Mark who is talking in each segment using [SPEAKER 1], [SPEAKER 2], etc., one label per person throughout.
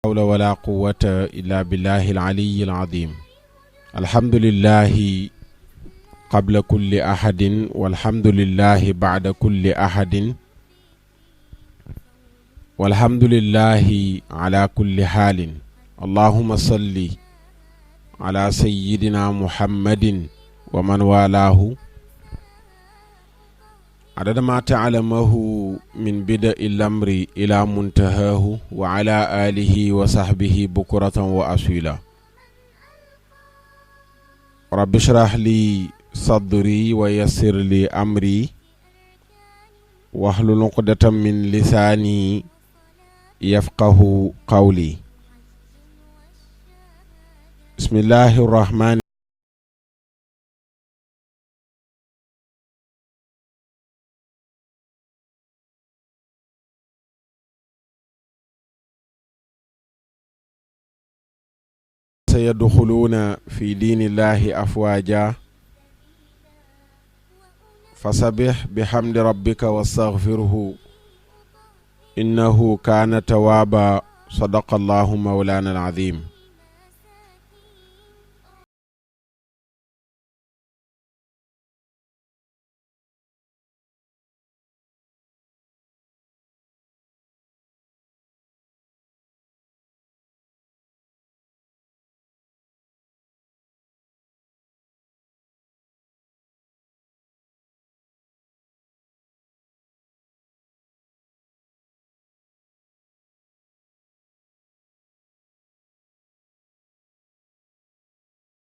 [SPEAKER 1] حول ولا قوة إلا بالله العلي العظيم. الحمد لله قبل كل أحد والحمد لله بعد كل أحد والحمد لله على كل حال. اللهم صل على سيدنا محمد ومن والاه عدد ما تعلمه من بدء الأمر إلى منتهاه وعلى آله وصحبه بكرة وأصيلا. رب اشرح لي صدري ويسر لي أمري واحلل عقدة من لساني يفقه قولي. بسم الله الرحمن سيدخلون في دين الله أفواجا فسبح بحمد ربك واستغفره إنه كان توابا. صدق الله مولانا العظيم.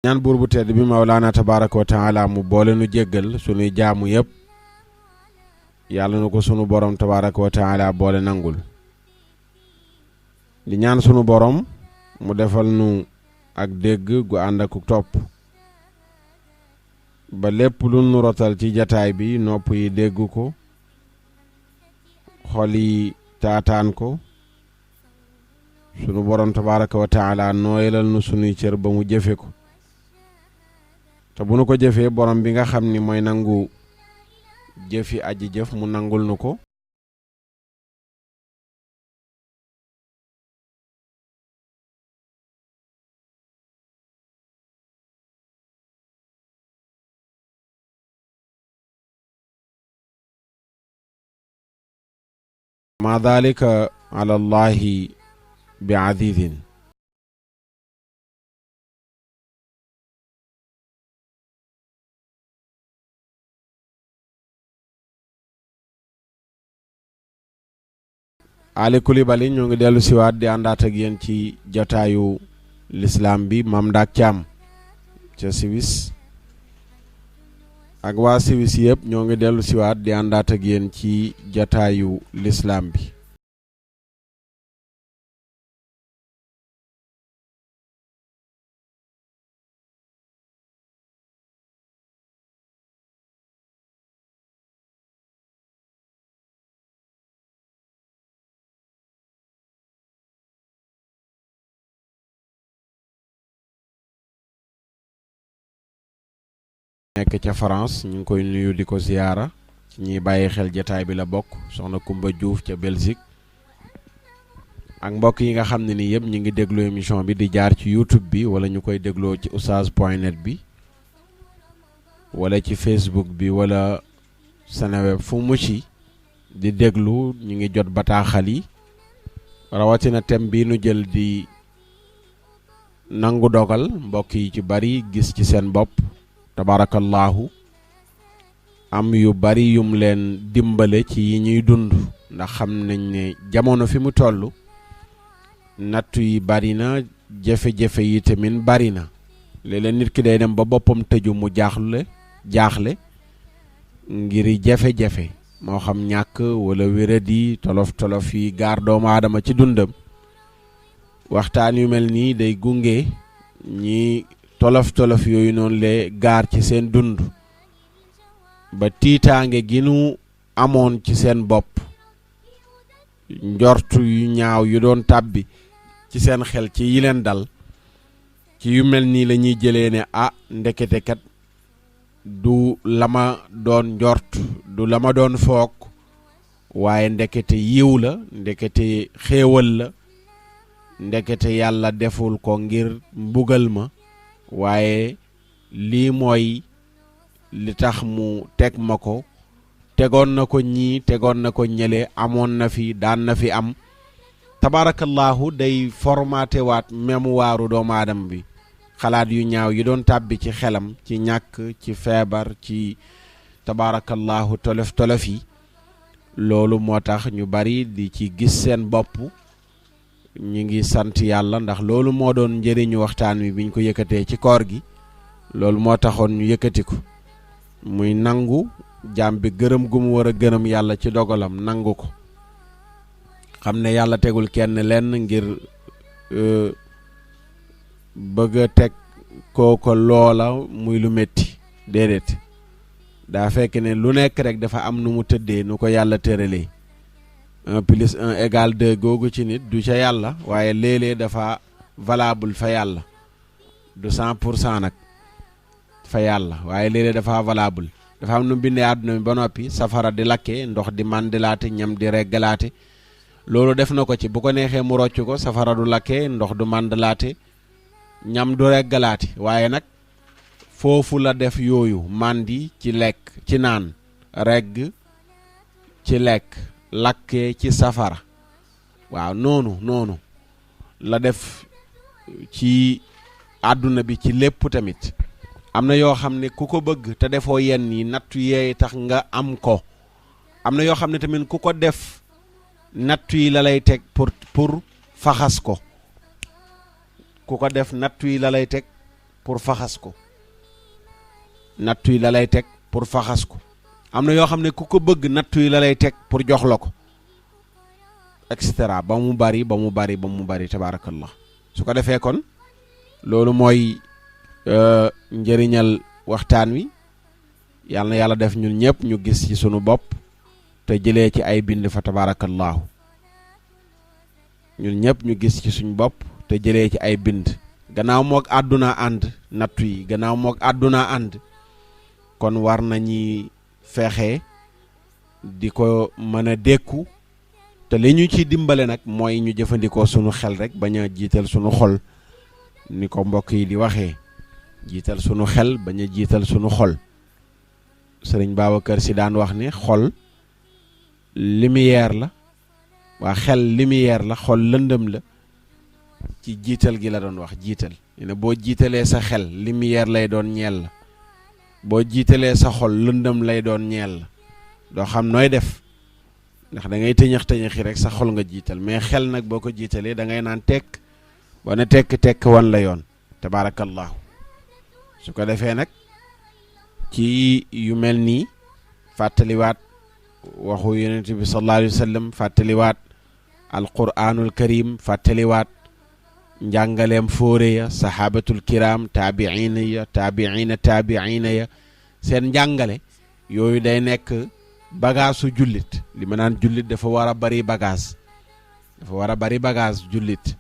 [SPEAKER 1] ñaan buur bu tedd bi Mawlaana tabaaraka wa taala mu boole nu jéggal sunuy jaamu yépp yàlla na ko sunu borom tabaaraka wa taala boole nangul. di ñaan sunu borom mu defal nu ak dégg gu ànd ak topp ba lépp lu nu rotal ci jataay bi nopp yi dégg ko xol yi taataan ko sunu borom tabaaraka wa taala nooyalal nu sunuy cër ba mu jëfe ko te bu nu ko jëfee borom bi nga xam ni mooy nangu jëfi aji jëf mu nangul nu ko ma dhalika ala allahi bi azizin. Ali Coulibaly ñoo ngi dellu siwaat di àndaat ak yéen ci jotaayu l'islam bi Mame Ndack Thiam ca Suisse ak waa Suisse yëpp ñoo ngi dellu siwaat di àndaat ak yéen ci jotaayu l'islam bi. nekk ca France ñu ngi koy nuyu di ko ziyaara ci ñuy bàyyi xel jataay bi la bokk soxna Kumba Diouf ca Belgique ak mbokk yi nga xam ne ni yëpp ñu ngi déglu émission bi di jaar ci YouTube bi wala ñu koy dégloo ci oustaz.net bi wala ci Facebook bi wala Seneweb fu mu ci di déglu ñu ngi jot bataaxal yi rawatina thème bi nu jël di nangu dogal mbokk yi ci bari gis ci seen bopp tabarakallahu am yu bari yum leen dimbale ci yi ñuy dund ndax xam nañ ne jamono fi mu toll nattu yi bari na jafe-jafe yi tamit bari na léeg-léeg nit ki day dem ba boppam tëju mu jaaxle ngir jafe-jafe moo xam ñàkk wala wéradi tolof yi gaar doomu aadama ci dundam waxtaan yu mel nii day gunge ñi tolof yooyu noonu le gaar ci seen dund ba tiitaange gi nu amoon ci seen bopp njortu yu ñaaw yu doon tàbbi ci seen xel ci yi leen dal ci yu mel nii la ñuy jëlee ne ndekete kat du la ma doon njort du la ma doon foog waaye ndekete yiw la ndekete xéewal la ndekete yàlla deful ko ngir mbugal ma waaye lii mooy li tax mu teg ma ko tegoon na ko ñii tegoon na ko ñële amoon na fi daan na fi am tabarakallahu day formaté waat mémoire doomu aadama bi xalaat yu ñaaw yi doon tàbbi ci xelam ci ñàkk ci feebar ci tabarakallahu tolof yi loolu moo tax ñu bari di ci gis seen bopp ñu ngi sant yàlla ndax loolu moo doon njëriñu waxtaan wi biñ ko yëkkatee ci koor gi loolu moo taxoon ñu yëkkati ko muy nangu jaam bi gërëm gu mu war a gërëm yàlla ci dogalam nangu ko xam ne yàlla tegul kenn lenn ngir bëgg a teg kooko loola muy lu metti déedéet daa fekk ne lu nekk rek dafa am nu mu tëddee nu ko yàlla tëralee 1+1 = 2 googu ci nit du ca yàlla waaye léeg-léeg dafa valable fa yàlla du 100% nag fa yàlla waaye léeg-léeg dafa valable dafa am nu bindee àdduna mi ba noppi safara di lakke ndox di mandilaate ñam di reggalaate loolu def na ko ci bu ko neexee mu rocc ko safara du lakke ndox du mandilaate ñam du reggalaate waaye nag foofu la def yooyu mandi ci lekk ci naan regg ci lekk lakkee ci safara waaw noonu la def ci àdduna bi ci lépp tamit am na yoo xam ne ku ko bëgg te defoo yenn yi nattu yeey tax nga am ko am na yoo xam ne tamit ku ko def nattu yi la lay teg pour faxas ko ku ko def nattu yi la lay teg pour faxas ko nattu yi la lay teg pour faxas ko am na yoo xam ne ku ko bëgg nattu yi la lay teg pour jox la ko et cetera ba mu bari tabaarakallah su ko defee kon loolu mooy njëriñal waxtaan wi yàlla na yàlla def ñun ñëpp ñu gis ci sunu bopp te jëlee ci ay bind fa tabaarakallahu ñun ñëpp ñu gis ci suñu bopp te jëlee ci ay bind gannaaw moog àdduna ànd nattu yi gannaaw moog àdduna ànd kon war nañu fexe di ko mën a dékku te li ñu ci dimbale nag mooy ñu jëfandikoo sunu xel rek bañ a jiital sunu xol ni ko mbokk yi di waxee jiital sunu xel bañ a jiital sunu xol sëriñ Babacar Si daan wax ne xol lumière la waa xel lumière la xol lëndëm la ci jiital gi la doon wax jiital ne boo jiitalee sa xel lumière lay doon ñeel la boo jiitalee sa xol lëndëm lay doon ñeel la doo xam nooy def ndax da ngay tëñëxi rek sa xol nga jiital mais xel nag boo ko jiitalee da ngay naan tekk boo ne tekk wan la yoon tabaarakallahu su ko defee nag ci yu mel nii fàttaliwaat waxu yonent bi sallallahu alayhi wa sallam fàttaliwaat alquranul karim fàttaliwaat njàngaleem fóore ya sahabatul kiram taabiina ya seen njàngale yooyu day nekk bagaasu jullit li ma naan jullit dafa war a bari bagage jullit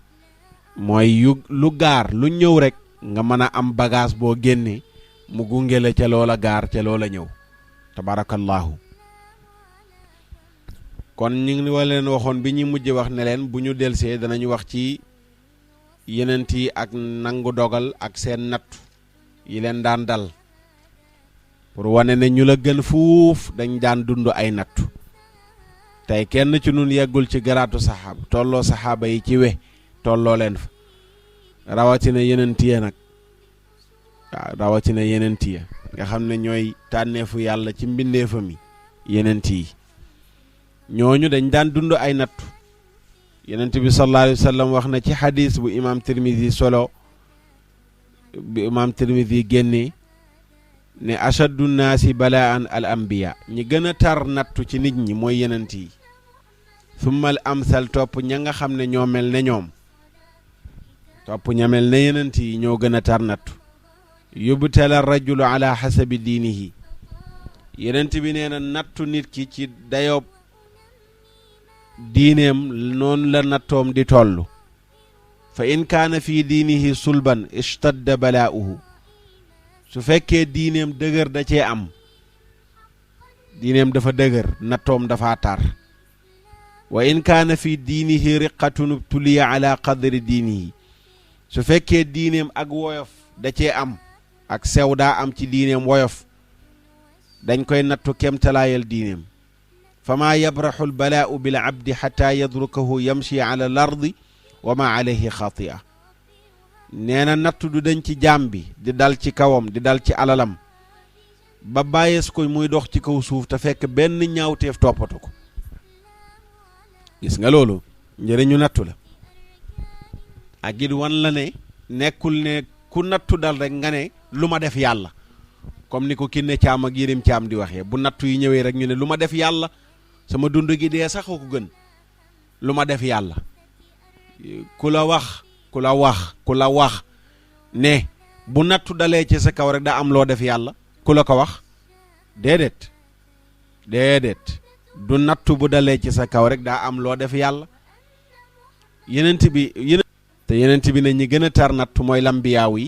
[SPEAKER 1] mooy lu gaar lu ñëw rek nga mën a am bagage boo génnee mu gunge la ca loola gaar ca loola ñëw tabarakallahu kon ñu ngi leen waxoon bi ñu mujj wax ne leen bu ñu delsee danañu wax ci yenent yi ak nangu dogal ak seen nattu yi leen daan dal pour wane ne ñu la gën fuuf dañ daan dund ay nattu tey kenn ci nun yeggul ci garaatu saxaaba tolloo saxaaba yi ci we tolloo leen fa rawatina yenent yi nag waaw rawatina yenent yi nga xam ne ñooy tànneefu yàlla ci mbindeefam yi yenent yi ñooñu dañ daan dund ay nattu yenent bi sallallahu alayhi wa sallam wax na ci xadis bu imam Tirmidhi solo bi imam Tirmidhi génnee ne ashaddu naasi balaan al anbiya ñi gën a tar nattu ci nit ñi mooy yenent yi summa al amsal topp ña nga xam ne ñoo mel ne ñoom topp ña mel ne yenent yi ñoo gën a tar nattu yubtala rajulu ala xasabi diinihi yenent bi nee na nattu nit ki ci dayoob diineem noonu la nattoom di toll fa in kaana fii diinihi sulban ishtadda balaa'uhu su fekkee diineem dëgër da cee am diineem dafa dëgër nattoom dafa tar wa in kaana fi diinihi riqatun ubtuliya ala qadri diinihi su fekkee diineem ak woyof da cee am ak sew daa am ci diineem woyof dañ koy nattu kemtalaayal diineem fama yabraxu albalaau bil abdi xata yadrukahu yamshi ala al ardi wa ma alayhi xatia nee na nattu du dañ ci jaam bi di dal ci kawam di dal ci alalam ba bàyyees ko muy dox ci kaw suuf te fekk benn ñaawteef toppatu ko gis nga loolu njëriñu nattu la ak it wan la ne nekkul ne ku nattu dal rek nga ne lu ma def yàlla comme ni ko Kiné Caam ak Yérim Caam di waxee bu nattu yi ñëwee rek ñu ne lu ma def yàlla sama dund gi dee sax ko gën lu ma def yàlla ku la wax ne bu nattu dalee ci sa kaw rek daa am loo def yàlla ku la ko wax déedéet du nattu bu dalee ci sa kaw rek daa am loo def yàlla yenent bi ne ñi gën a tar nattu mooy lambiyaaw yi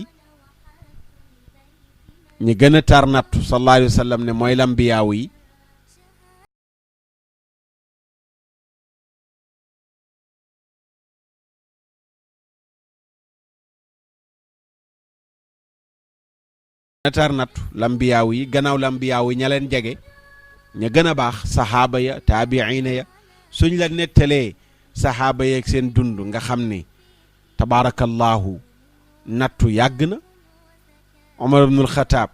[SPEAKER 1] ñi gën a tar nattu sallallahu alayhi wa sallam ne mooy lambiyaaw yi tar nattu lambiyaaw yi gannaaw lambiyaaw yi ña leen jege ña gën a baax saxaaba ya taabiina ya suñ la nettalee saxaaba yeeg seen dund nga xam ni tabaarakallahu nattu yàgg na Omar ibn al-Khattab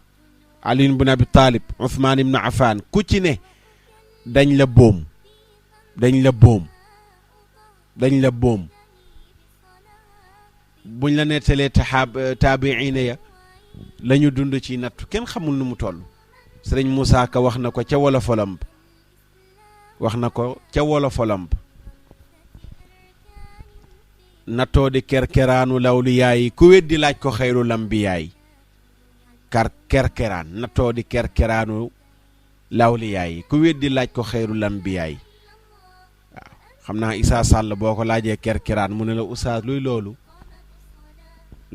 [SPEAKER 1] Ali ibn Abi Talib Ousmane ibn Affan ku ci ne dañ la boom buñ la nettalee taabiina ya la ñu dund ci nattu kenn xamul nu mu toll sëriñ Moussa Ka wax na ko ca wolofalam nattoo di kerkeraanu lawliyaa yi ku weddi laaj ko xayrul ambiyaa yi kerkeraan nattoo di kerkeraanu lawliyaa yi ku weddi laaj ko xayrul ambiyaa yi waaw xam naa Issa Sall boo ko laajee kerkeraan mu ne la oustaz luy loolu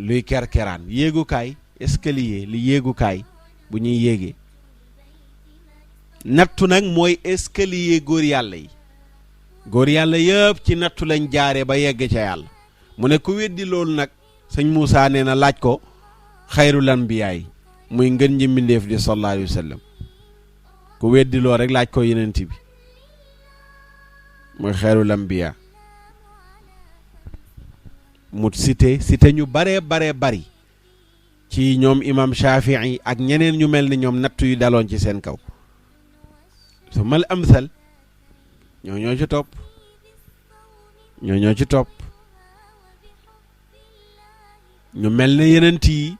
[SPEAKER 1] luy kerkeraan yéegukaay escalier li yéegukaay bu ñuy yéegee nattu nag mooy escalier góor yàlla yëpp ci nattu lañ jaaree ba yegg ca yàlla mu ne ku weddi loolu nag sëñ Moussa nee na laaj ko xayrul anbiyaay muy ngën ji mbindéef di sallallahu alayhi wa sallam ku weddi loolu rek laaj ko yenent bi mooy xayrul anbiyaa mu cité ñu baree bari ci ñoom imam Shafii ak ñeneen ñu mel ni ñoom nattu yu daloon ci seen kaw su mal amsal ñoo ci topp ñu mel ne yenent yi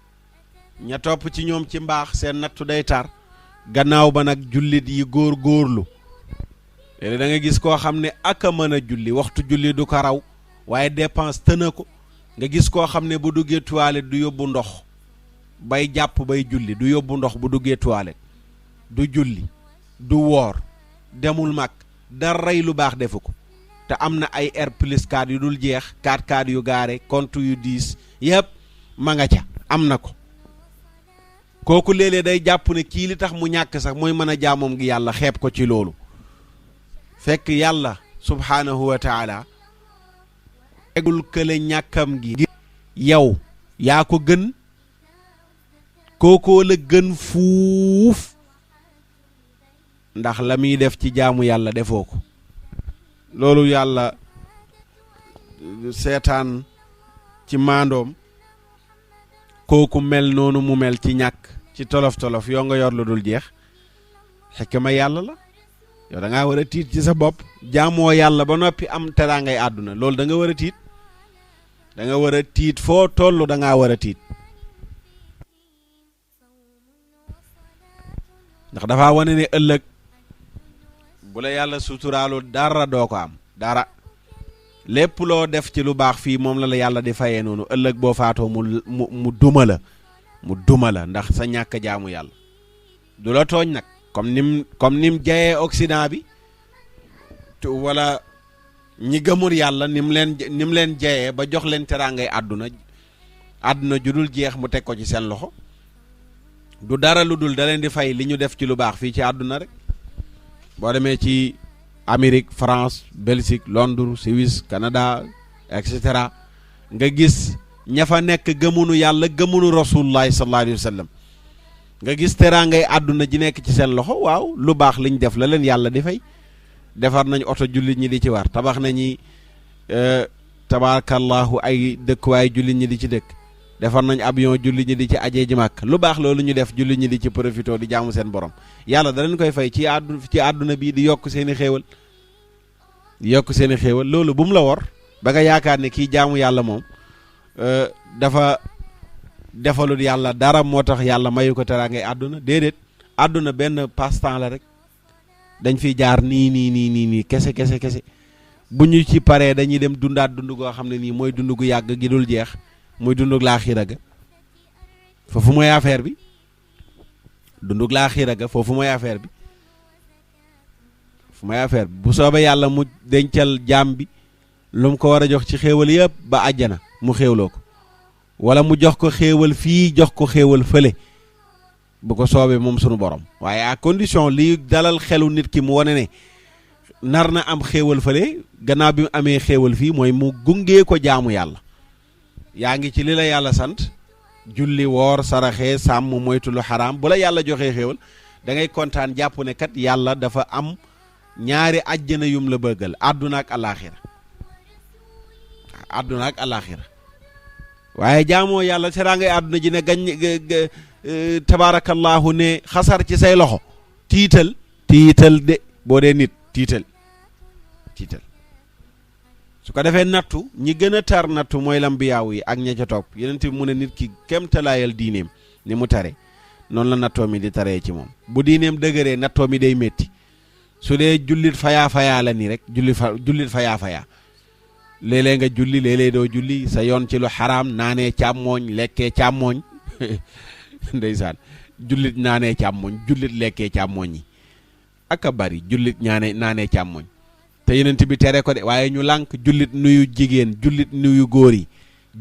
[SPEAKER 1] ña topp ci ñoom ci mbaax seen nattu day tar gannaaw ba nag jullit yi góorlu léegi da nga gis koo xam ne ak a mën a julli waxtu julli du ko raw waaye dépense tëna ko nga gis koo xam ne bu duggee toilette du yóbbu ndox bay jàpp bay julli du yóbbu ndox bu duggee toilette du julli du woor demul mag daray lu baax defu ko te am na ay R+4 yu dul jeex 4x4 yu gaare compte yu 10 yëpp ma nga ca am na ko kooku léeg-léeg day jàpp ne kii li tax mu ñàkk sax mooy mën a jaamoom gi yàlla xeeb ko ci loolu fekk yàlla subhaanahu wa taala egul kële ñàkkam gi yow yaa ko gën kookoo la gën fuuf ndax la muy def ci jaamu yàlla defoo ko loolu yàlla seetaan ci maandoom kooku mel noonu mu mel ci ñàkk ci tolof-tolof yoo nga yor lu dul jeex xikma yàlla la yow da ngaa war a tiit ci sa bopp jaamoo yàlla ba noppi am teraangay àdduna loolu da nga war a tiit da nga war a tiit foo toll da ngaa war a tiit ndax dafa wane ne ëllëg bu la yàlla suturaalu dara doo ko am dara lépp loo def ci lu baax fii moom la yàlla di fayee noonu ëllëg boo faatoo mu duma la ndax sa ñàkk jaamu yàlla du la tooñ nag comme nim jayee Occident bi wala ñi gëmul yàlla nim leen jayee ba jox leen teraangay àdduna ju dul jeex mu teg ko ci seen loxo du dara lu dul da leen di fay li ñu def ci lu baax fii ci àdduna rek boo demee ci Amérique, France, Belgique, Londres, Suisse, Canada et cetera nga gis ña fa nekk gëmunu yàlla gëmunu rasulullahi sallallahu alayhi wa sallam nga gis teraangay àdduna ji nekk ci seen loxo waaw lu baax liñ def la leen yàlla di fay defar nañ oto jullit ñi di ci war tabax nañi tabarakallahu ay dëkkuwaay jullit ñi di ci dëkk defar nañ avion jullit ñi di ci ajee ji màkk lu baax loolu ñu def jullit ñi di ci profité di jaamu seen borom yàlla da leen koy fay ci àdduna bi di yokk seen i xéewal loolu bu mu la wor ba nga yaakaar ne kii jaamu yàlla moom dafa defalul yàlla dara moo tax yàlla mayu ko teraangay àdduna déedéet àdduna benn passe-temps la rek dañ fiy jaar nii kese bu ñu ci paree dañuy dem dundaat dund goo xam ne nii mooy dund gu yàgg gi dul jeex muy dundug laaxira ga foofu mooy affaire bi dundug laaxira ga foofu mooy affaire bi bu soobee yàlla mu dencal jaam bi lu mu ko war a jox ci xéewal yëpp ba àjjana mu xéewloo ko wala mu jox ko xéewal fii jox ko xéewal fële bu ko soobee moom sunu borom waaye à condition lii dalal xelu nit ki mu wane ne nar na am xéewal fële gannaaw bi mu amee xéewal fii mooy mu gungee ko jaamu yàlla yaa ngi ci li la yàlla sant julli woor saraxee sàmm moytu lu xaraam bu la yàlla joxee xéewal da ngay kontaan jàpp ne kat yàlla dafa am ñaari àjjana yum la bëggal àdduna ak alaaxira waaye jaamoo yàlla teraangay àdduna ji ne gañ tabaarakallaahu ne xasar ci say loxo tiital de boo dee nit tiital su ko defee nattu ñi gën a tar nattu mooy lambiyaawu yi ak ña ca topp yeneen bi mu ne nit ki kem talaayal diineem ni mu tare noonu la nattoo mi di taree ci moom bu diineem dëgëree nattoo mi day métti su dee jullit fayaa la nii rek jullit fayaa léeg-léeg nga julli léeg-léeg doo julli sa yoon ci lu xaraam naanee càmmooñ lekkee càmmooñ ndeysaan jullit naanee càmmooñ jullit lekkee càmmooñ yi ak a bari jullit naanee càmmooñ te yenent bi tere ko de waaye ñu lànk jullit nuyu jigéen jullit nuyu góor yi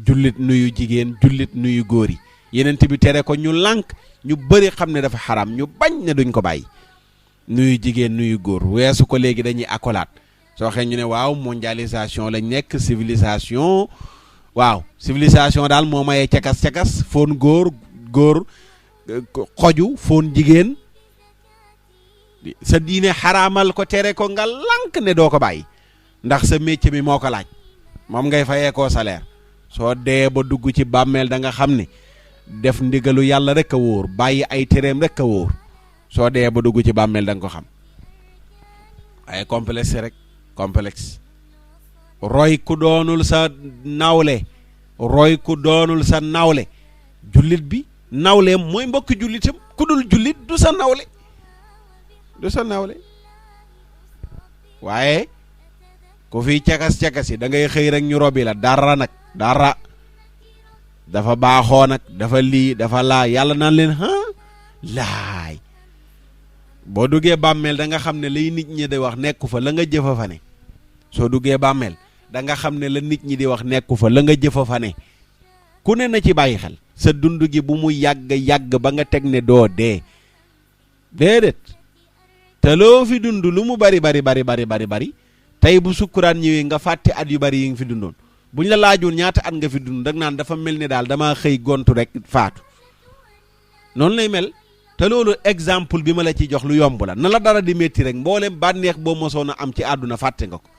[SPEAKER 1] jullit nuyu jigéen jullit nuyu góor yi yenent bi tere ko ñu lànk ñu bëri xam ne dafa xaraam ñu bañ ne duñ ko bàyyi nuyu jigéen nuyu góor weesu ko léegi dañuy accolade soo waxee ñu ne waaw mondialisation lañ nekk civilisation daal moo mayee cakas foon góor xoju foon jigéen sa diine xaraamal ko tere ko nga lànk ne doo ko bàyyi ndax sa métier mi moo ko laaj moom ngay fayee koo salaire soo dee ba dugg ci bàmmeel da nga xam ne def ndigalu yàlla rek a wóor bàyyi ay tereem rek a wóor soo dee ba dugg ci bàmmeel da nga ko xam waaye complexe roy ku doonul sa nawle jullit bi nawleem mooy mbokki jullitam ku dul jullit du sa nawle waaye ku fiy cakas yi da ngay xëy rek ñu robi la dara dafa baaxoo nag dafa lii dafa laa yàlla naan leen laay boo duggee bàmmeel da nga xam ne lay nit ñi di wax nekku fa la nga jëfa fa ne soo duggee bàmmeel da nga xam ne la nit ñi di wax nekku fa la nga jëfa fa ne ku ne na ci bàyyi xel sa dund gi bu mu yàgg ba nga teg ne doo dee déedéet te loo fi dund lu mu bari tey bu sukkuraan ñëwee nga fàtte at yu bari yi nga fi dundoon buñ la laajoon ñaata at nga fi dund dag naan dafa mel ni daal damaa xëy gontu rek faatu noonu lay mel te loolu exemple bi ma la ci jox lu yomb la na la dara di métti rek mboolem bànneex boo mosoon a am ci àdduna fàtte nga ko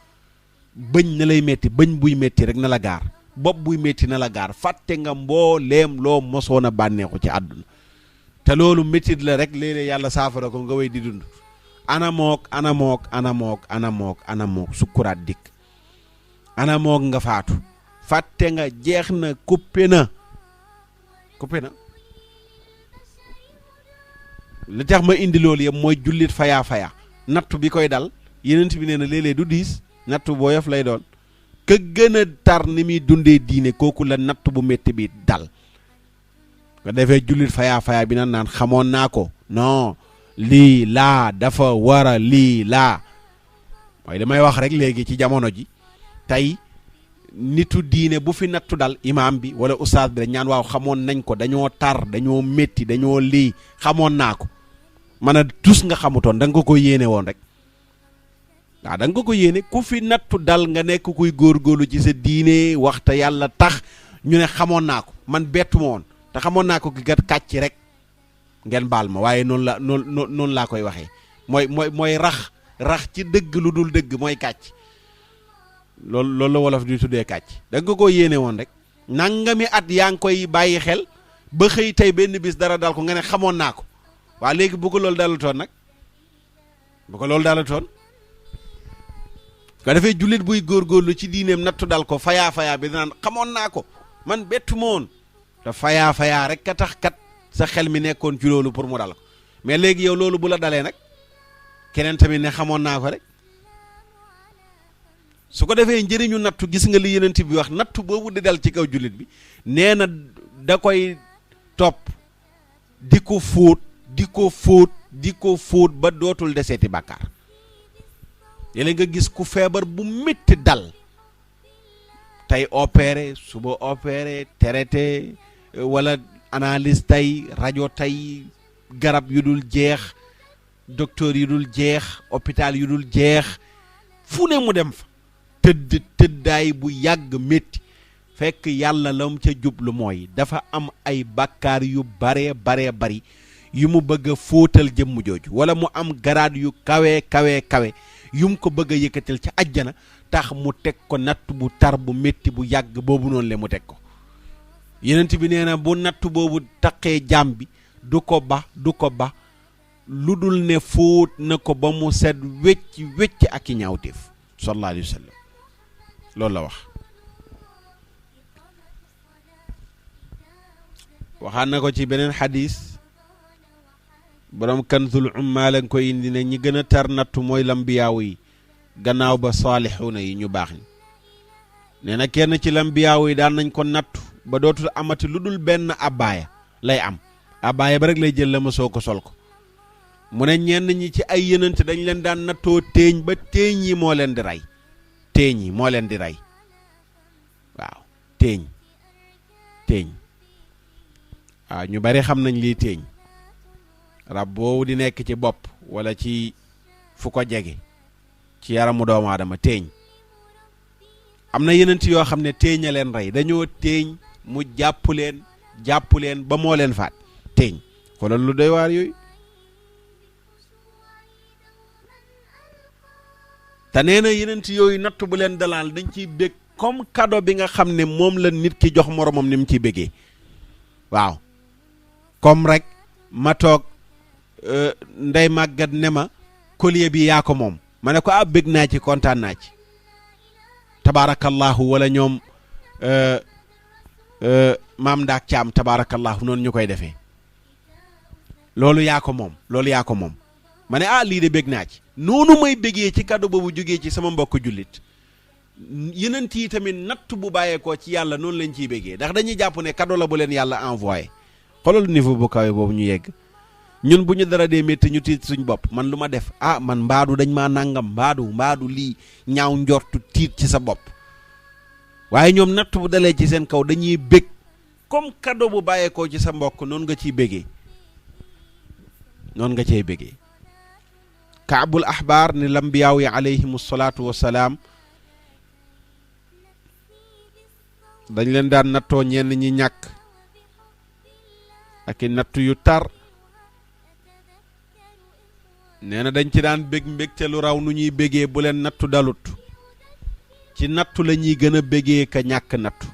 [SPEAKER 1] bëñ na lay métti bëñ buy métti rek na la gaar bopp buy métti na la gaar fàtte nga mbooleem loo mosoon a bànneexu ci àdduna te loolu méttit la rek léeg-léeg yàlla saafara ko nga wéy di dund anamook sukkuraat dikk anamook nga faatu fàtte nga jeex na coupé na li tax ma indi loolu yëpp mooy jullit fayaa nattu bi koy dal yeneen bi nee na léeg-léeg du diis nattu booyof lay doon ka gën a tar ni muy dundee diine kooku la nattu bu métti bi dal nga defee jullit fayaa bi naan xamoon naa ko non lii laa dafa war a lii laa mooy damay wax rek léegi ci jamono ji tey nitu diine bu fi nattu dal imaam bi wala ustaas bi dañ ñaan waaw xamoon nañ ko dañoo tar dañoo métti dañoo lii xamoon naa ko man a tus nga xamutoon da nga ko yéene woon rek waaw da nga ko yéene. ku fi nattu dal nga nekk kuy góorgóorlu ci sa diine waxta yàlla tax ñu ne xamoon naa ko man bettu ma woon te xamoon naa ko ki gat kàcc rek ngeen baal ma waaye noonu laa koy waxee mooy rax ci dëgg lu dul dëgg mooy kàcc. loolu la wolof di tuddee kàcc. da nga ko yéene woon rek nangami at yaa ngi koy bàyyi xel ba xëy tey benn bis dara dal ko nga ne xamoon naa ko waa léegi bu ko loolu dalutoon nag bu ko loolu dalutoon ko defee jullit buy góorgóorlu ci diineem nattu dal ko fayaa bi naan xamoon naa ko man bettu ma woon te fayaa rek ka tax kat sa xel mi nekkoon ci loolu pour mu dal ko mais léegi yow loolu bu la dalee nag keneen tamit ne xamoon naa ko rek. su ko defee njëriñu nattu gis nga li yenent bi wax nattu boobu di dal ci kaw jullit bi nee na da koy topp di ko fóot ba dootul deseeti bàkkaar. yéen nga gis ku feebar bu métti dal tey opéré suba opéré traité wala analyse tey rajo tey garab yu dul jeex docteur yu dul jeex hôpital yu dul jeex fu ne mu dem fa tëddaay bu yàgg métti fekk yàlla la mu ca jublu mooy dafa am ay bàkkaar yu baree bari yu mu bëgg a fóotal jëmm jooju wala mu am garaad yu kawe yu mu ko bëgg a yëkkatal ca àjjana tax mu teg ko natt bu tar bu métti bu yàgg boobu noonu le mu teg ko. yenent bi nee na bu natt boobu taqee jaam bi du ko ba lu dul ne fóot na ko ba mu set wecc ak i ñaawteef sallallahu alayhi wa sallam loolu la wax. waxaan na ko ci beneen xadis borom kanzul umma lañ koy indi ne ñi gën a tar nattu mooy lambiyaaw yi gannaaw ba saalixuuna yi ñu baax ñi. nee na kenn ci lambiyaaw yi daan nañ ko nattu ba dootul amati lu dul benn abbaaya lay am abbaaya ba rek lay jël la ma soo ko sol ko. mu ne ñenn ñi ci ay yenante dañ leen daan nattoo téeñ ba téeñ yi moo leen di rey waaw téeñ waaw ñu bari xam nañ lii téeñ rab boobu di nekk ci bopp wala ci fu ko jege ci yaramu doomu aadama téeñ am na yenent yoo xam ne téeñ a leen rey dañoo téeñ mu jàpp leen ba moo leen faat téeñ xoolal lu doy waar yooyu. te nee na yenent yooyu natt bu leen dalaal dañ ciy bég comme cadeau bi nga xam ne moom la nit ki jox moromam ni mu ciy bégee waaw comme rek ma toog ndey màggat ne ma collier bi yaa ko moom ma ne ko bég naa ci kontaan naa ci tabaarakallahu wala ñoom maam ndaak caam tabaarakallahu noonu ñu koy defee loolu yaa ko moom ma ne lii de bég naa ci noonu may bégee ci cadeau boobu jógee ci sama mbokk jullit yenent yi tamit natt bu bàyyeekoo ci yàlla noonu lañ ciy bégee ndax dañuy jàpp ne cadeau la bu leen yàlla envoyé. xoolal niveau bu kawe boobu ñu yegg ñun bu ñu dara dee métti ñu tiit suñ bopp man lu ma def man mbaadu dañ maa nangam mbaadu lii ñaaw njortu tiit ci sa bopp waaye ñoom natt bu dalee ci seen kaw dañuy bég comme cadeau bu bàyyeekoo ci sa mbokk noonu nga ciy bégee kaabul axbaar ni lambiyaaw yi alayhimu salaatu wassalaam dañ leen daan nattoo ñenn ñi ñàkk ak i nattu yu tar nee na dañ ci daan bég mbégte lu raw nu ñuy bégee bu leen nattu dalut ci nattu la ñuy gën a bégee ka ñàkk nattu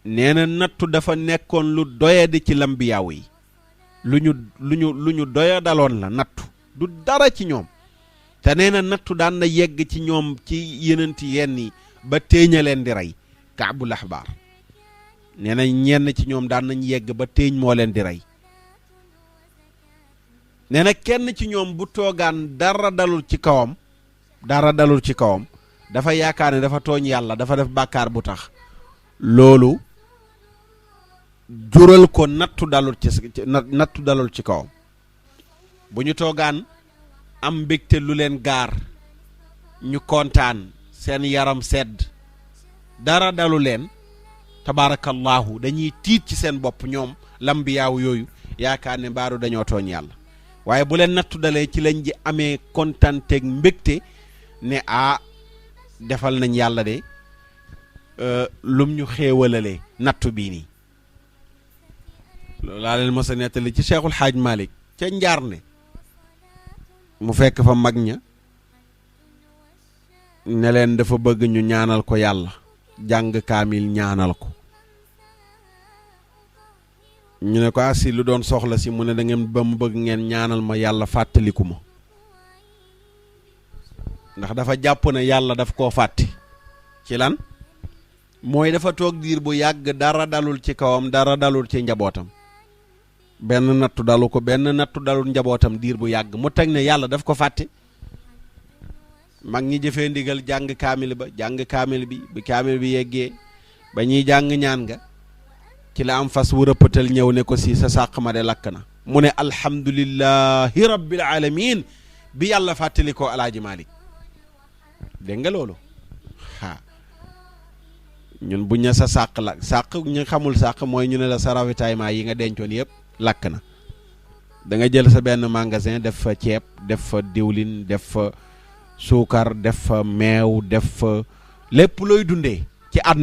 [SPEAKER 1] nee na nattu dafa nekkoon lu doyadi ci lambiyaaw yi lu ñu doya daloon la nattu du dara ci ñoom te nee na nattu daan na yegg ci ñoom ci yenenti yenn yi ba téeña leen di rey kaabul axbaar nee na ñenn ci ñoom daan nañ yegg ba téeñ moo leen di rey nee na kenn ci ñoom bu toogaan dara dalul ci kawam dafa yaakaar ne dafa tooñ yàlla dafa def bàkkaar bu tax loolu jural ko nattu dalul ci kawam bu ñu toogaan am mbégte lu leen gaar ñu kontaan seen yaram sedd dara dalu leen tabaarakallahu dañuy tiit ci seen bopp ñoom lambiyaaw yooyu yaakaar ne mbaaru dañoo tooñ yàlla waaye bu leen nattu dalee ci lañ ji amee kontaanteeg mbégte ne defal nañ yàlla de lum ñu xéewalalee nattu bii nii. loolu laa leen mos a nettali ci Cheikhul Hadj Malick ca njaar ne mu fekk fa mag ña ne leen dafa bëgg ñu ñaanal ko yàlla jàng kaamil ñaanal ko. ñu ne ko si lu doon soxla si mu ne da ngeen ba mu bëgg ngeen ñaanal ma yàlla fàttaliku ma ndax dafa jàpp ne yàlla daf koo fàtti. ci lan mooy dafa toog diir bu yàgg dara dalul ci kawam dara dalul ci njabootam benn nattu dalu ko benn nattu dalul njabootam diir bu yàgg mu teg ne yàlla daf ko fàtte. mag ñi jëfee ndigal jàng kaamil ba jàng kaamil bi kaamil bi yeggee ba ñuy jàng ñaan nga ci la am fas wu rëppatal ñëw ne ko si sa sàq ma de lakk na mu ne alhamdulillahi rabbil alamin bi yàlla fàttali ko alaaji Malick dégg nga loolu ñun buñ ne sa sàq la sàq ñu xamul sàq mooy ñu ne la sa ravitaillement yi nga dencoon yëpp lakk na da nga jël sa benn magasin def fa ceeb def fa diwlin def fa suukar def fa meew def fa lépp looy dundee ci at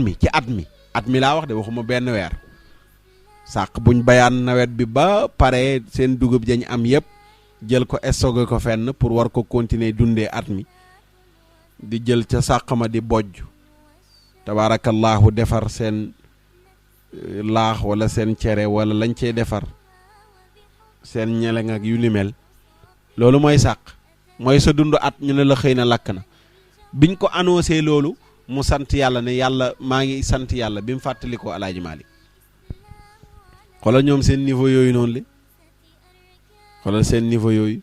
[SPEAKER 1] mi laa wax de waxuma benn weer sàq buñ bayaan nawet bi ba pare seen dugub dañ am yëpp jël ko stocké ko fenn pour war ko continuer dundee at mi di jël ca sàq ma di bojj tabaarakallaahu defar seen laax wala seen cere wala lañ cey defar seen ñeleng ak yu ni mel loolu mooy sàq mooy sa dund at ñu ne la xëy na lakk na biñ ko annoncé loolu mu sant yàlla ne yàlla maa ngi sant yàlla bi mu fàttali ko alaaji Malick xoolal ñoom seen niveau yooyu noonu li xoolal seen niveau yooyu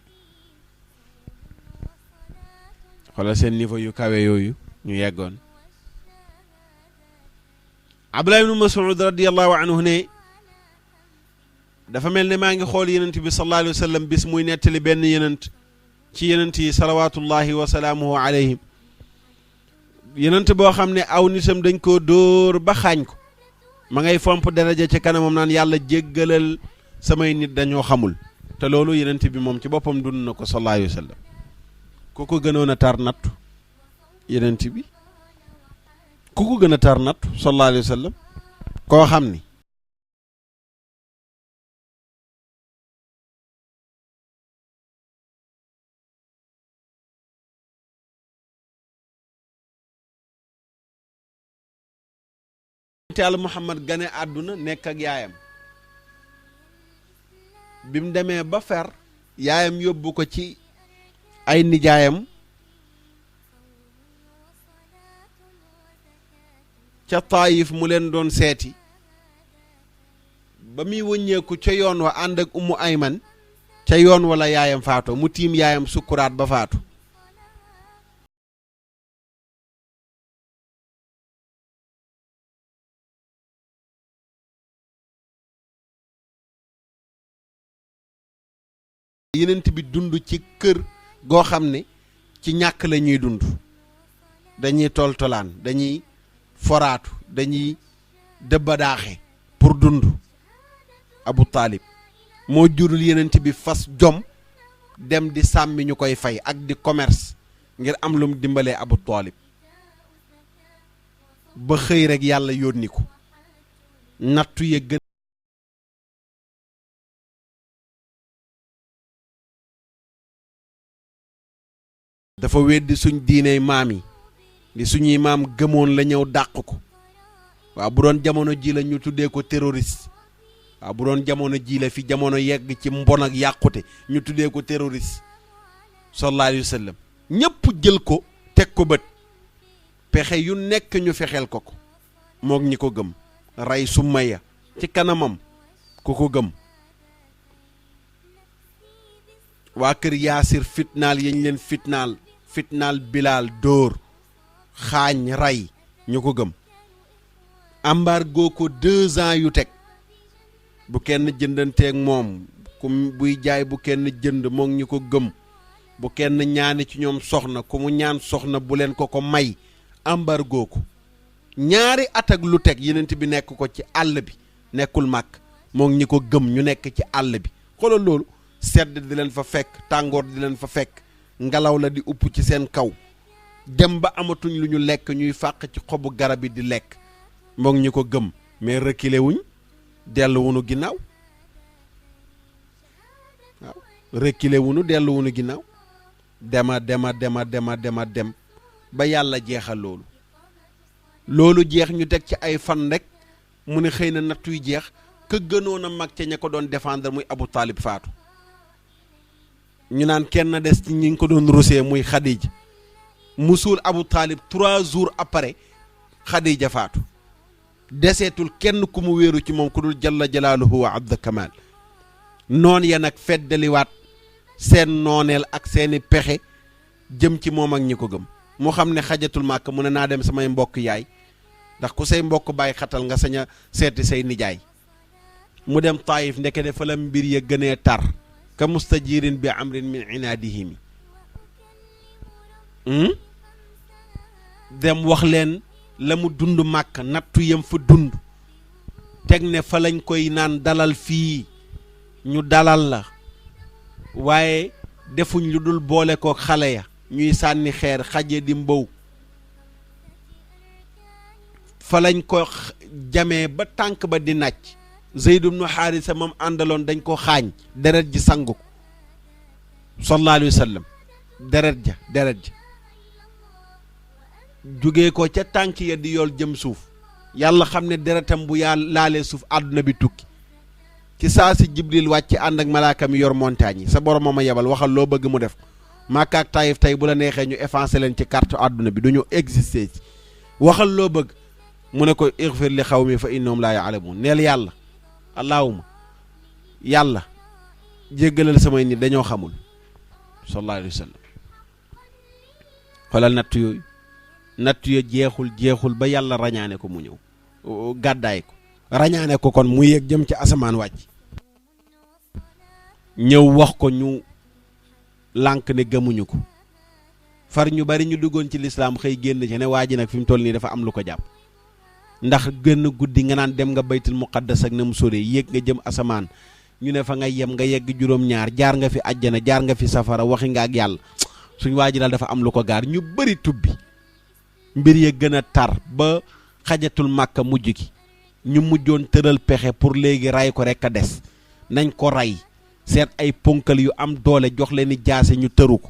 [SPEAKER 1] xoolal seen niveau yu kawe yooyu ñu yeggoon. Abdullah ibn Mas'ud radiyallahu anhu ne dafa mel ne maa ngi xool yenent bi sallallahu alayhi wa sallam bis muy nettali benn yenent ci yenent yi salawatullahi wa salaamuhu alayhim yenent boo xam ne aw nitam dañ koo dóor ba xaañ ko ma ngay fomp daraja ci kanamam naan yàlla jéggalal samay nit dañoo xamul te loolu yenent bi moom ci boppam dund na ko sallallahu alayhi wa sallam ku ko gënoon a tar nattu yenent bi ku ko gën a tar nattu sallallahu alayhi wa sallam koo xam ni te Yàlla Muhammad gane àdduna nekk ak yaayam bi mu demee ba fer yaayam yóbbu ko ci ay nijaayam ca Taayif mu leen doon seeti ba muy wëññeeku ca yoon wa ànd ak Ummu Ayman ca yoon wala yaayam faatoo mu tiim yaayam sukkuraat ba faatu yenent bi dund ci kër goo xam ne ci ñàkk la ñuy dund dañuy toltolaan dañuy foraatu dañuy dëbbadaaxe pour dund Abu Taalib moo jurul yenent bi fas jom dem di sàmmi ñu koy fay ak di commerce ngir am lu mu dimbalee Abu Taalib ba xëy rek yàlla yónni ko nattu ye gën dafa weddi suñ diiney maam yi li suñuy maam gëmoon la ñëw dàq ko waaw bu doon jamono ji la ñu tuddee ko terroriste waaw bu doon jamono ji la fi jamono yegg ci mbon ak yàqute ñu tuddee ko terroriste sallallahu alayhi wa sallam ñëpp jël ko teg ko bët pexe yu nekk ñu fexeel ko moog ñi ko gëm rey Sumayya ci kanamam ku ko gëm waa kër Yaasir fitnaal yañ leen fitnaal Bilaal dóor xaañ rey ñu ko gëm embargo ko 2 ans yu teg bu kenn jëndanteeg moom ku buy jaay bu kenn jënd moom ñu ko gëm bu kenn ñaani ci ñoom soxna ku mu ñaan soxna bu leen ko may embargo ko 2 at ak lu teg yenent bi nekk ko ci àll bi nekkul màkk moom ñi ko gëm ñu nekk ci àll bi xoolal loolu sedd di leen fa fekk tàngoor di leen fa fekk ngelaw la di upp ci seen kaw dem ba amatuñ lu ñu lekk ñuy fàq ci xobu garab yi di lekk moog ñi ko gëm mais reculé wuñ dellu wunu ginnaaw waaw reculé wunu dellu wunu ginnaaw dema dem ba yàlla jeexal loolu jeex ñu teg ci ay fan rek mu ne xëy na nattuy jeex ka gënoon a mag ca ña ko doon défendre muy Abu Talib faatu ñu naan kenn des ci ñi ngi ko doon rusee muy Khadija musul Abu Talib 3 jours après Khadija faatu deseetul kenn ku mu wéeru ci moom ku dul jalla jalaaluhu wa abda kamal noon ya nag feddaliwaat seen nooneel ak seeni pexe jëm ci moom ak ñi ko gëm mu xam ne xajatul màkk mu ne naa dem samay mbokk yaay ndax ku say mbokk bàyyi xatal nga sañ a seeti say nijaay mu dem Taayif ndeke de fa la mbir ya gënee tar ka mustajirin bi amrin min inaadihimi dem wax leen la mu dund màkk nattu yam fa dund teg ne fa lañ koy naan dalal fii ñu dalal la waaye defuñ lu dul boole ko xale ya ñuy sànni xeer xaje di mbow fa lañ ko jamee ba tànk ba di nàcc Zayd ibnu Haarisa moom àndaloon dañ ko xaañ deret ji sangu ko sallallahu alayhi wa sallam deret ja jógee ko ca tànk ya di yool jëm suuf yàlla xam ne deretam bu yaa laalee suuf àdduna bi tukki ci saa si Jibril wàcc ànd ak malaaka mi yor montagne yi sa borom ma yebal waxal loo bëgg mu def Makka ak Taïf tey bu la neexee ñu effacé leen ci carte àdduna bi du ñu exister ci waxal loo bëgg mu ne ko igfir li xawmi fa innahum laa yaalamuun neel yàlla allahuma yàlla jéggalal samay nit dañoo xamul sallallahu alayhi wa sallam xoolal natt yo jeexul ba yàlla rañaane ko mu ñëw gàddaay ko rañaane ko kon mu yéeg jëm ci asamaan wàcc ñëw wax ko ñu lànk ne gëmuñu ko far ñu bari ñu duggoon ci lislaam xëy génn ci ne waa ji nag fi mu toll nii dafa am lu ko jàpp ndax génn guddi nga naan dem nga baytul muqaddas ak na mu sore yéeg nga jëm asamaan ñu ne fa nga yem nga yegg juróom-ñaar jaar nga fi àjjana jaar nga fi safara waxi nga ak yàlla suñ waa ji daal dafa am lu ko gaar ñu bari tubbi mbir ya gën a tar ba xajatul màkka mujj gi ñu mujjoon tëral pexe pour léegi ray ko rek a des nañ ko rey seet ay ponkal yu am doole jox leen ni jaase ñu tëru ko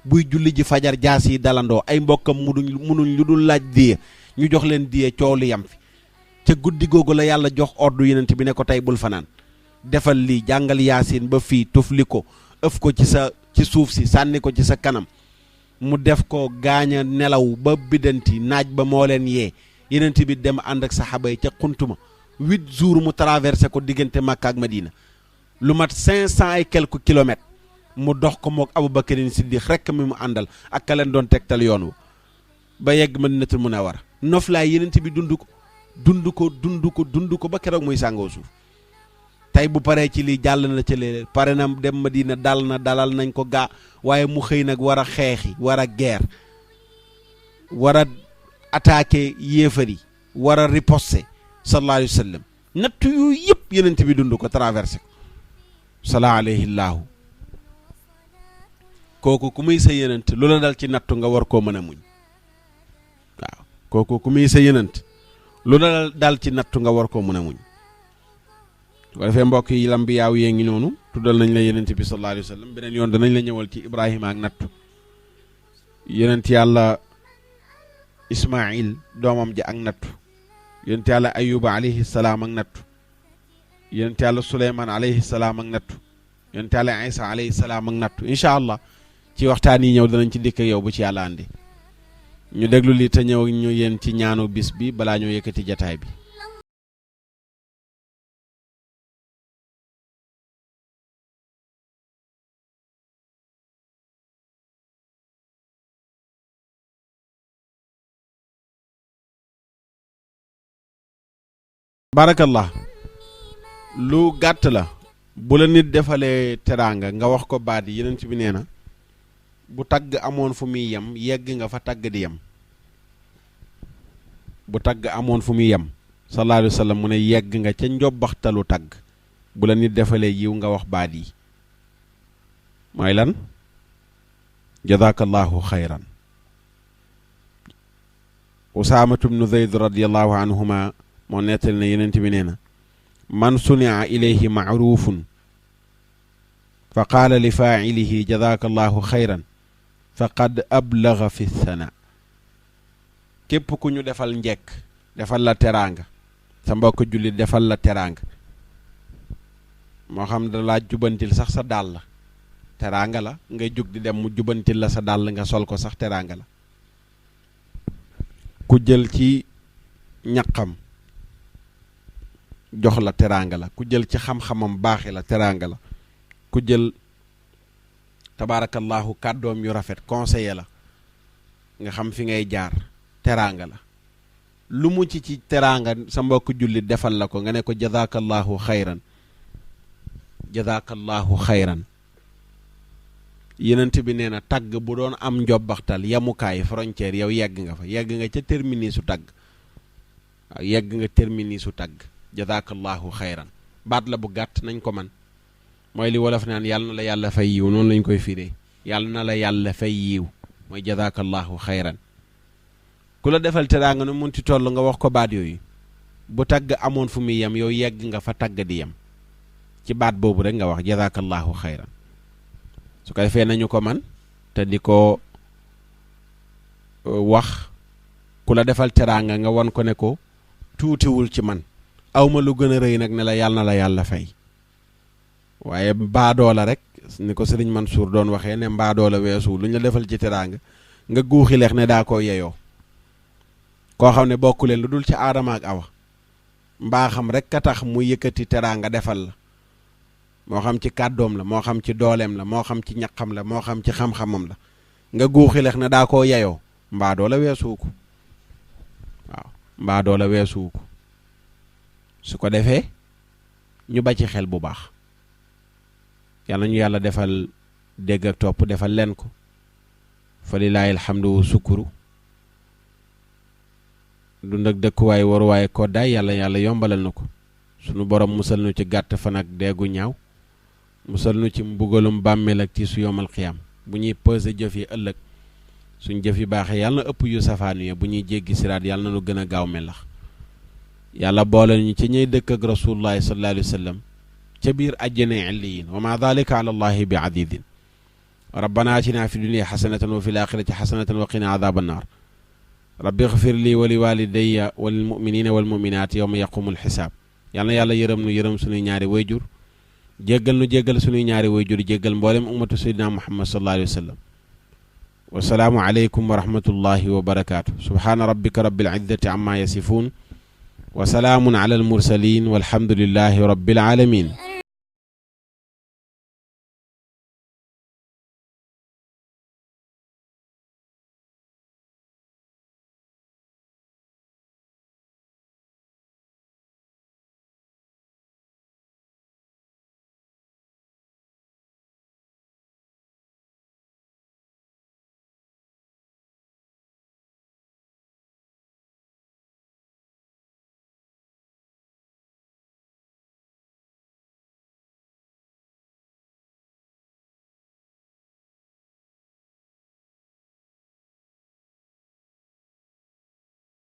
[SPEAKER 1] buy julli ji fajar jaas yi dalandoo ay mbokkam munuñ lu dul laaj diye ñu jox leen diye coow li yam fi ca guddi googu la yàlla jox ordre yenent bi ne ko tey bul fanaan defal lii jàngal yaasin ba fii tufli ko ëf ko ci suuf si sànni ko ci sa kanam mu def ko gaañ a nelaw ba biddanti naaj ba moo leen yee yenent bi dem ànd ak saxaaba yi ca xuntuma 8 jours mu traversé ko diggante Makka ak Madina lu mat 500 et quelques kilomètres mu dox ko mook Abubakarin Siddiq rekk mi mu àndal ak ka leen doon tegtal yoon wa ba yegg Madinatul Munawwara noflaay yenent bi dund ko ba keroog muy sàngoo suuf tey bu paree ci lii jàll na ca léeg pare na dem Madina dalal nañ ko gaa waaye mu xëy nag war a xeexi war a guerre war a attaquer yéefar yi war a riposter sallallahu alayhi wa sallam natt yooyu yëpp yenent bi dund ko traversé ko salaa alayhi llaahu kooku ku muy sa yenent lu la dal ci nattu nga war koo mën a muñ waaw kooku ku muy sa yenent lu la dal ci nattu nga war koo mën a muñ su ko defee mbokk yi lambiyaaw yee ngi noonu tuddal nañ la yenent bi sallallahu alayhi wa sallam beneen yoon danañ la ñëwal ci Ibrahima ak nattu yenent yàlla Ismaïl doomam ji ak nattu yonent yàlla Ayuba alayhi salaam ak nattu yonent yàlla Suleymaan alayhi salaam ak nattu yonent yàlla Isa alayhi salaam ak nattu incha allah ci waxtaan yi ñëw danañ ci dikk yow bu ci yàlla andi ñu déglu lii te ñëw ñu yéen ci ñaanu bis bi balaa ñoo yëkkati jataay bi. barakallah lu gàtt la bu la nit defalee teraanga nga wax ko baat yi yeneen bi nee na bu tagg amoon fu muy yem yegg nga fa tagg di yem bu tagg amoon fu muy yem sallallahu alayhi wa sallam mu ne yegg nga ca njobbaxtalu tagg bu la nit defalee yiw nga wax baat yi mooy lan jazakallahu xayran. Usaamatu bnu Zayd radiallahu anhuma moo nettali ne yenent bi nee na man sunia ilayhi maarufun fa qaala li faacilihi jazakallahu xayran faqad ablaga fi sana. képp ku ñu defal njekk defal la teraanga sa mbokk jullit defal la teraanga moo xam da laa jubantil sax sa dàll teraanga la ngay jug di dem mu jubantil la sa dàll nga sol ko sax teraanga la. ku jël ci ñaqam jox la teraanga la. ku jël ci xam-xamam baaxe la teraanga la. ku jël tabaarakallahu kàddoom yu rafet conseiller la nga xam fi ngay jaar teraanga la. lu mu ci teraanga sa mbokk jullit defal la ko nga ne ko jazakallahu xayran jazakallahu xayran. yenent bi nee na tagg bu doon am njobbaxtal yamukaay frontière yow yegg nga fa yegg nga ca terminus su tagg waaw yegg nga terminus su tagg jazakallahu xayran. baat la bu gàtt nañ ko man mooy li wolof naan yàlla na la yàlla fay yiw noonu lañ koy firee yàlla na la yàlla fay yiw mooy jazakallahu xayran. ku la defal teraanga nu munti toll nga wax ko baat yooyu bu tagg amoon fu muy yem yow yegg nga fa tagg di yem ci baat boobu rek nga wax jazakallahu xayran. su ko defee nañu ko man te di ko wax ku la defal teraanga nga won ko ne ko tuutiwul ci man awma lu gën a rëy nag ne la yàlla na la yàlla fay. waaye mbaadoo la rek ni ko sëriñ Mansour doon waxee ne mbaadoo la weesu lu ñu la defal ci teraanga nga guuxi leex ne daa ko yeyoo. koo xam ne bokku leen lu dul ci aadama ak awa mbaaxam rek ka tax mu yëkkati teraanga defal la moo xam ci kàddoom la moo xam ci dooleem la moo xam ci ñaqam la moo xam ci xam-xamam la nga guuxi leex ne daa koo yeyoo mbaadoo la weesuwu ko waaw mbaadoo la weesuwu ko. su ko defee ñu ba ci xel bu baax yàlla ñu yàlla defal dégg ak topp defal leen ko fa lillaahi alhamdu sukuru. dund ak dëkkuwaay waruwaay koddaay yàlla yombalal na ko sunu borom musal nu ci gàtt fan ak deegu ñaaw musal nu ci mbugalum bàmmeel ak tiisu yomal xiyaam bu ñuy peser jëf yi ëllëg suñ jëf yi baaxee yàlla na ëpp yu safaanu ya bu ñuy jéggi siraat yàlla na nu gën a gaaw melax. yàlla boole ñu ci ñuy dëkk ak rasulullahi sallallahu alayhi wa sallam ca biir àjjana illiyin wa ma dalika ala allahi bi adidin. rabbana atina fi dunya xasanatan wa fi l axirati xasanatan wa qina adaba annar rabbi xfir lii wa li walidayya wa lil muminina wal muminaat yawma yaqumul xisaab. yal na yàlla yërëm nu yërëm sunuy ñaari wayjur jéggal nu jéggal sunuy ñaari wayjur jéggal mboolem ummatu sayyidina muhammad sallallahu alayhi wa sallam. wasalaamu aleykum wa rahmatullahi wa barakaatu. subhaana rabbika rabbil izzati amma yasifuun wa salaamun ala al mursalin walhamdulillahi rabbil alamin.